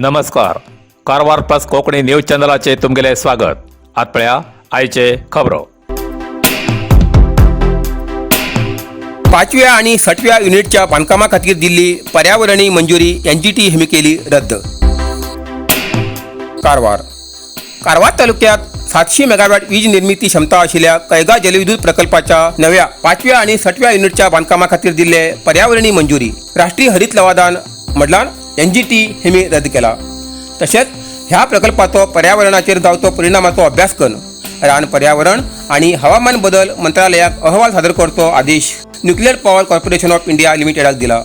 नमस्कार, Karwar plus Konkani news चॅनलाचे तुमगेले स्वागत. आत पळया आयचे खबरो. पाचव्या आणि सटव्या युनिटच्या बांधकामा खातीर दिल्ली पर्यावरणीय मंजुरी एनजीटी हमी केली रद्द. कारवार. कारवार तालुक्यात 700 मेगावॅट वीज निर्मिती क्षमता आशिल्ल्या कैगा जलविद्युत प्रकल्पाच्या नव्या पाचव्या आणि सटव्या युनिटच्या बांधकामा खातीर दिल्ले पर्यावरणीय मंजुरी राष्ट्रीय हरित लवादान म्हटल्यार एनजीटी हेमी रद्द केला. तशेंच ह्या प्रकल्पाचो पर्यावरणाचेर जावचो परिणामाचो अभ्यास करून रान पर्यावरण आणि हवामान बदल मंत्रालयाक अहवाल सादर करचो आदेश Nuclear Power Corporation of India लिमिटेडाक दिला.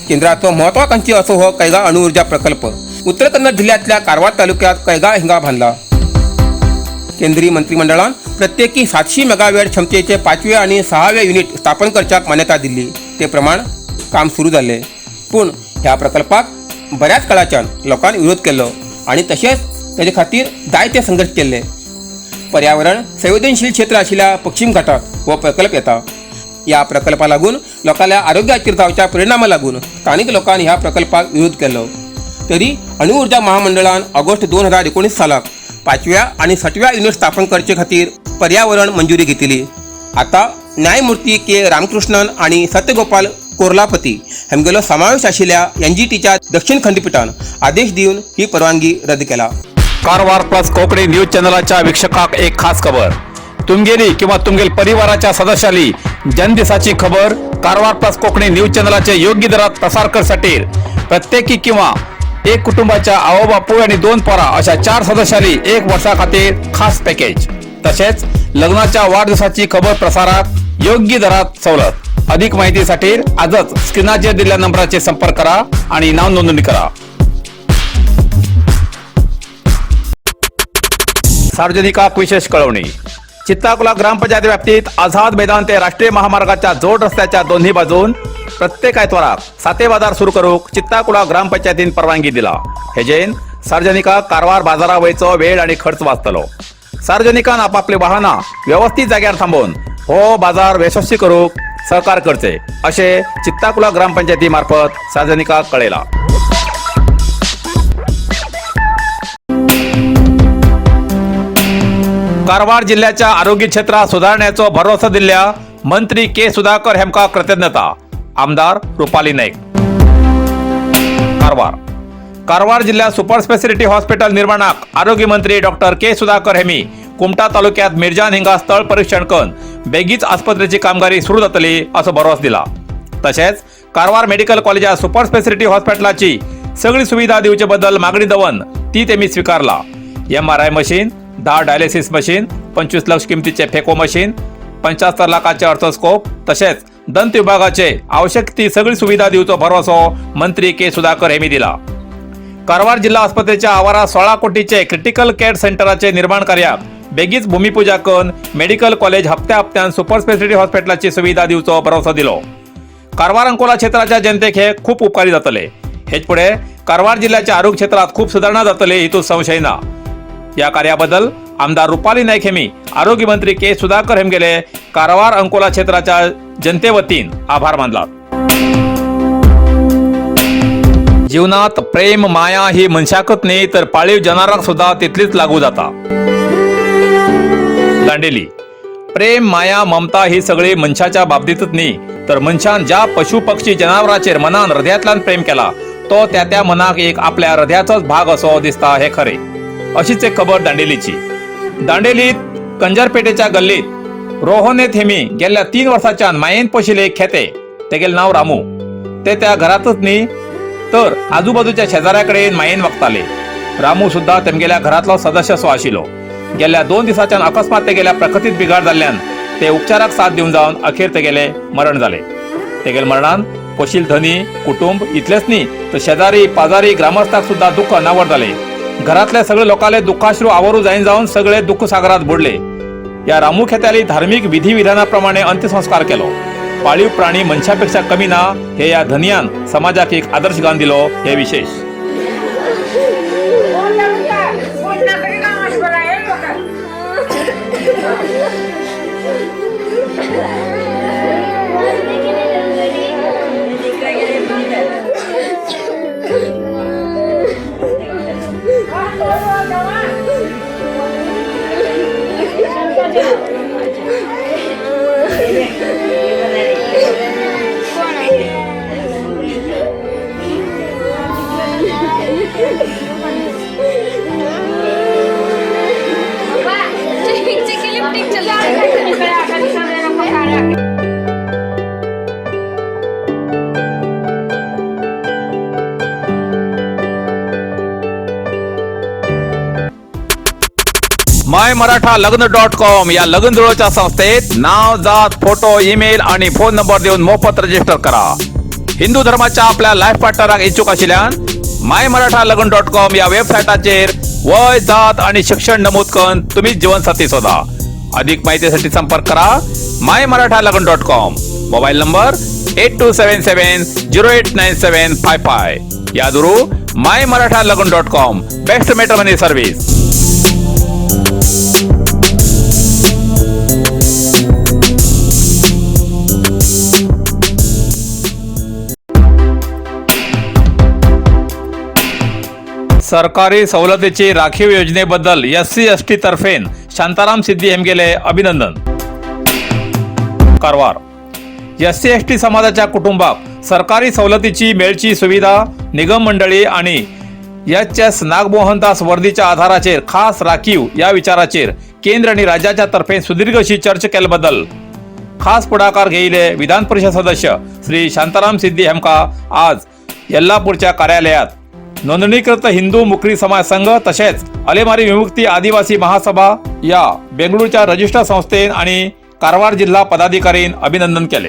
केंद्राचो महत्वाकांक्षी असो हो कैगा अणुऊर्जा प्रकल्प उत्तर कन्नड जिल्ह्यांतल्या कारवार तालुक्यात कैगा हिंगा बांदला. केंद्रीय मंत्रिमंडळान प्रत्येकी 700 मेगावॅट क्षमतेचे पाचवे आणि सहावे युनिट स्थापन करच्याक मान्यता दिल्ली. ते प्रमाण काम सुरू जाल्लें, पूण ह्या प्रकल्पाक बऱ्याच काळाच्यान लोकांनी विरोध केल्लो आणि तशेंच तेजे खातीर जायते संघर्श केल्ले. पर्यावरण संवेदनशील क्षेत्र आशिल्ल्या पश्चिम घाटात हो प्रकल्प येता. ह्या प्रकल्पा लागून लोकांल्या आरोग्याचेर जावच्या परिणामा लागून स्थानीक लोकांनी ह्या प्रकल्पाक विरोध केलो. तरी अणुऊर्जा महामंडळान ऑगस्ट 2019 सालाक पाचव्या आणि सटव्या युनिट स्थापन करचे खातीर पर्यावरण मंजुरी घेतली. आता न्यायमूर्ती के रामकृष्णन आणि सत्यगोपाल कोरलापती हेमगेलो समावेश आशिल्ल्या एनजीटीच्या दक्षिण खंडपीठान आदेश दिवन ही परवानगी रद्द केला. कारवार प्लस कोंकणी न्यूज चॅनलाच्या वीक्षकाक एक खास खबर. तुमगेली किंवा तुमगेल परिवाराच्या सदस्याली जन्मदिसाची खबर कारवार प्लस कोंकणी न्यूज चॅनलाचे योग्य दरात प्रसार करसाठी प्रत्येकी किंवा एक कुटुंबाच्या आवो बापूय आणि दोन पोरा अशा चार सदस्याली एक वर्षा खातीर खास पॅकेज. तसेच लग्नाच्या वाढदिवसाची खबर प्रसारात योग्य दरात सवलत. अधिक माहितीसाठी आजच स्क्रीनाचेर दिलेल्या नंबराचे संपर्क करा आणि नाव नोंदणी करा. सार्वजनिकाक विशेष कळवणी. चित्ताकुला ग्रामपंचायत व्याप्तीत आझाद मैदान ते राष्ट्रीय महामार्गाच्या जोड रस्त्याच्या दोन्ही बाजून प्रत्येक आयतवाराक साते बाजार सुरू करूक चित्ताकुला ग्रामपंचायतीन परवानगी दिला. हेजेन सार्वजनिकाक कारवार बाजारा वयचो वेळ आणि खर्च वाचतलो. सार्वजनिकान आपापली वाहनां व्यवस्थित जाग्यार थांबोवन हो बाजार यशस्वी करूक सहकार करचे अशे चित्ताकुला ग्रामपंचायती मार्फत सार्वजनिकाक कळयला. कारवार जिल्ह्याच्या आरोग्य क्षेत्रात सुधारण्याचो भरवसो दिल्ल्या मंत्री के सुधाकर हेमका कृतज्ञता. आमदार रुपाली नाईक. कारवार. कारवार जिल्ह्यात सुपर स्पेशालिटी हॉस्पिटल निर्माणाक आरोग्य मंत्री डॉक्टर के सुधाकर हेमी कुमठा तालुक्यात मिरजान हिंगा स्थळ परीक्षण करून बेगीच आस्पत्रेची कामगिरी सुरू जातली असो भरवस दिला. तशेंच कारवार मेडिकल कॉलेजात सुपर स्पेशालिटी हॉस्पिटलाची सगळी सुविधा दिवचे बद्दल मागणी दवन ती तेमी स्वीकारला. एमआरआय मशीन, 10 डायलिसिस मशीन, 25 लक्ष किमतीचे फेको मशीन, 75 लाखाचे अर्थोस्कोप तसेच दंत विभागाचे आवश्यक ती सगळी सुविधा दिवचो भरवसो मंत्री के सुधाकर हेमी दिला. कारवार जिल्हा आस्पत्रेच्या आवारात 16 कोटीचे क्रिटिकल केअर सेंटराचे निर्माण कार्याक बेगीच भूमिपूजा करून मेडिकल कॉलेज हप्त्या हप्त्यान सुपर स्पेशालिटी हॉस्पिटलाची सुविधा दिवचो भरवसो दिलो. कारवार अंकोला क्षेत्राच्या जनतेक हे खूप उपकारी जातले. हेच पुढे कारवार जिल्ह्याच्या आरोग्य क्षेत्रात खूप सुधारणा जातले हितून संशय ना. या कार्याबद्दल आमदार रुपाली नाईक हेमी आरोग्यमंत्री के सुधाकर हेमगेले कारवार अंकोला क्षेत्राच्या जनतेवतीन आभार मानला. जीवनात प्रेम माया ही मनशाकच न्ही तर पाळीव जनावरांक सुद्धा तितलीच लागू जाता. दांडेली. प्रेम माया ममता ही सगळी मनशाच्या बाबतीतच न्ही तर मनशान ज्या पशु पक्षी जनावराचेर मनान हृदयांतल्यान प्रेम केला तो त्या त्या मनाक एक आपल्या हृदयाचोच भाग असो दिसता हे खरे. अशीच एक खबर दांडेलीची. दांडेलीत कंजरपेठेच्या गल्लीत रोहने थेमी गेल्या 3 वर्साच्यान मायेन पोशिले एक खेते. तेगेले नाव रामू. ते त्या घरातच न्ही तर आजूबाजूच्या शेजाऱ्याकडेन मायेन वागताले. रामू सुद्धा तेमगेल्या घरातलो सदस्य असो आशिल्लो. गेल्या 2 दिसाच्यान अकस्मात तेगेल्या प्रकृतीत बिघाड जाल्ल्यान ते उपचाराक साथ दिवन जावन अखेर तेगेले मरण जाले. तेगेले मरणान पोशील धनी कुटुंब इतलेच न्ही तर शेजारी पाजारी ग्रामस्थाक सुद्धा दुःख अनावर जाले. घरातल्या सगळे लोकांले दुःखाश्रू आवरू जायन जावन सगळे दुःख सागरात बुडले. या रामू खेत्याली धार्मिक विधिविधानाप्रमाणे अंत्यसंस्कार केलो. पाळीव प्राणी मनशापेक्षा कमी ना हे या धनियान समाजाक एक आदर्श घालून दिलो हे विशेष. My Maratha लग्न डॉट कॉम या लग्न जुळोच्या संस्थेत नाव, जात, फोटो, ईमेल आणि फोन नंबर देऊन मोफत रजिस्टर करा. हिंदू धर्माच्या आपल्या लाईफ पार्टनराक इच्छुक आशिल्ल्यान माय मराठा लग्न डॉट कॉम या वेबसाईटाचेर वय, जात आणि शिक्षण नमूद करून तुम्ही जीवनसाथी शोधा. अधिक माहितीसाठी संपर्क करा माय मराठा लग्न dot com, mobile number 8277089755. या दुरू माय मराठा लग्न dot com, best matrimony service. सरकारी सवलतीची राखीव योजनेबद्दल एससी एसटी तर्फेन शांताराम सिद्धी हेमगेले अभिनंदन. कारवार एससी एसटी समाजाच्या कुटुंबाक सरकारी सवलतीची मेळची सुविधा निगम मंडळी आणि एच एस नागमोहनदास वर्दीच्या आधाराचेर खास राखीव या विचाराचेर केंद्र आणि राज्याच्या तर्फे सुदीर्घ अशी चर्चा केल्याबद्दल खास पुढाकार घेयले विधान परिषद सदस्य श्री शांताराम सिद्धी हेमका आज येल्लापूरच्या कार्यालयात नोंदणीकृत हिंदू मुकरी समाज संघ तसेच अलेमारी विमुक्ती आदिवासी महासभा या बेंगळूरच्या रजिस्टर संस्थेन आणि कारवार जिल्हा पदाधिकारीन अभिनंदन केले.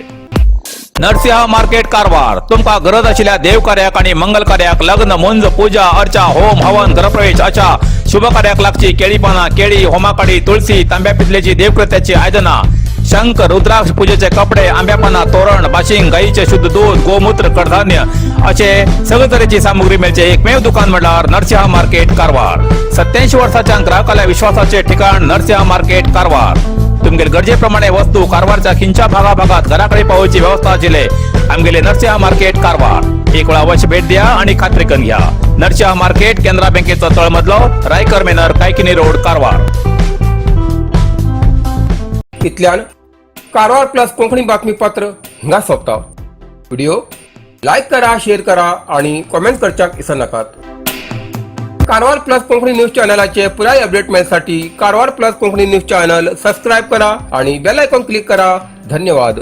नरसिंहा मार्केट कारवार. तुमका गरज आशिल्ल्या देवकार्याक आणि मंगल कार्याक, लग्न, मुंज, पूजा अर्चा, होम हवन, गृहप्रवेश अशा शुभ कार्याक लागची केळी पाना, केळी, होमाकाडी, तुळशी, तांब्या पितलेची देवकृत्याची आयदना, शंख, रुद्राक्ष, पूजेचे कपडे, आंब्यापाना तोरण, बाशिंग, गाईचे शुद्ध दूध, गोमूत्र, कडधान्य असे सगळे तरेची सामुग्री मेळचे एकमेव दुकान म्हटल्यार नरसिंहा मार्केट कारवार. 87 वर्षाच्या ग्राहकाला विश्वासाचे ठिकाण नरसिंहा मार्केट कारवार. तुमगेल गरजेप्रमाणे वस्तू कारवारच्या खिंच्या भागाभागात घराकडे पावोवची व्यवस्था आशिल्ले आमगेले नरसिंहा मार्केट कारवार. एक वेळा अवश्य भेट द्या आणि खात्री करून घ्या. नरसिंहा मार्केट, केनरा बँकेचो तळमजलो, रायकर मेनर, कायकिनी रोड, कारवार. इतल्यान कारवार प्लस कोंकणी बातमीपत्र हिंगा सोंपता. व्हिडिओ लायक करा, शेअर करा आणि कॉमेंट करच्याक विसरनाकात. कारवार प्लस कोंकणी न्यूज चॅनलाचे पुराय अपडेट मेळसाठी Karwar plus Konkani news channel subscribe करा आणि बेल आयकॉन क्लिक करा. धन्यवाद.